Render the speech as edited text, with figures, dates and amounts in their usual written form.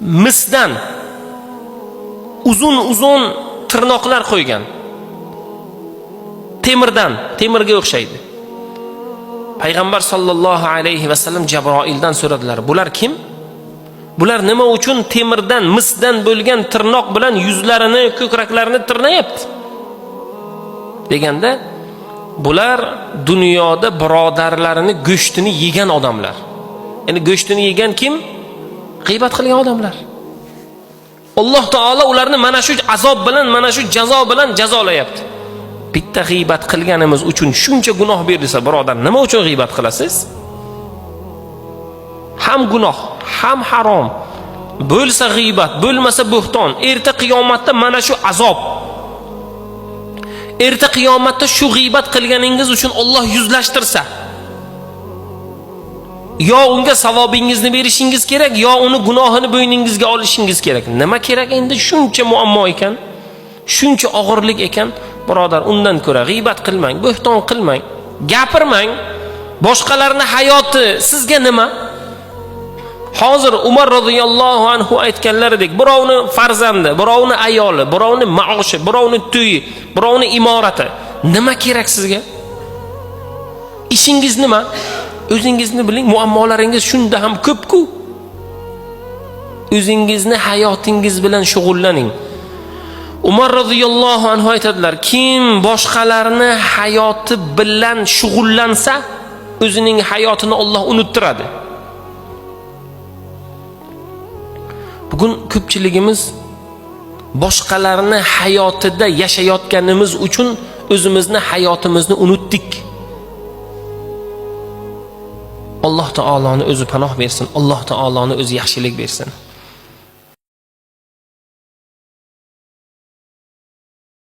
Misdan uzun-uzun tirnoqlar qo'ygan. Temirdan, temirga o'xshaydi. Payg'ambar sallallohu alayhi va sallam Jabroildan so'radilar: "Bular kim? Bular nima uchun temirdan, misdan bo'lgan tirnoq bilan yuzlarini, ko'kraklarini tirnayapti?" deganda, bular dunyoda birodarlarini go'shtini yegan odamlar. Ya'ni go'shtini yegan kim? G'iybat qilgan odamlar. Alloh taolo ularni mana shu azob bilan, mana shu jazo bilan jazolayapti. Bitta g'iybat qilganimiz uchun shuncha gunoh berilsa, birodar, nima uchun g'iybat qilasiz? Ham gunoh, ham harom. Bo'lsa g'iybat, bo'lmasa bo'xton, erta qiyomatda mana shu azob. Erta qiyomatda shu g'iybat qilganingiz uchun Alloh yuzlashtirsa, yo unga savobingizni berishingiz kerak, yo uni gunohini bo'yningizga olishingiz kerak. Nima kerak endi? Shuncha muammo ekan, shuncha og'irlik ekan, birodar, undan ko'ra g'iybat qilmang, bo'xton qilmang, gapirmang. Boshqalarning hayoti sizga nima? Hozir Umar radhiyallohu anhu aytganlaridek, birovni farzandi, birovni ayoli, birovni maoshi, birovni to'yi, birovni imorati nima kerak sizga? Ishingiz nima? O'zingizni biling, muammolaringiz shunda ham ko'p-ku. O'zingizni hayotingiz bilan shug'ullaning. Umar radhiyallohu anhu aytadilar, kim boshqalarni hayoti bilan shug'ullansa, o'zining hayotini Alloh unuttiradi. Bugun ko'pchiligimiz boshqalarni hayotida yashayotganimiz uchun o'zimizni hayotimizni unutdik. Alloh taoloni o'zi panoh bersin, Alloh taoloni o'zi yaxshilik bersin.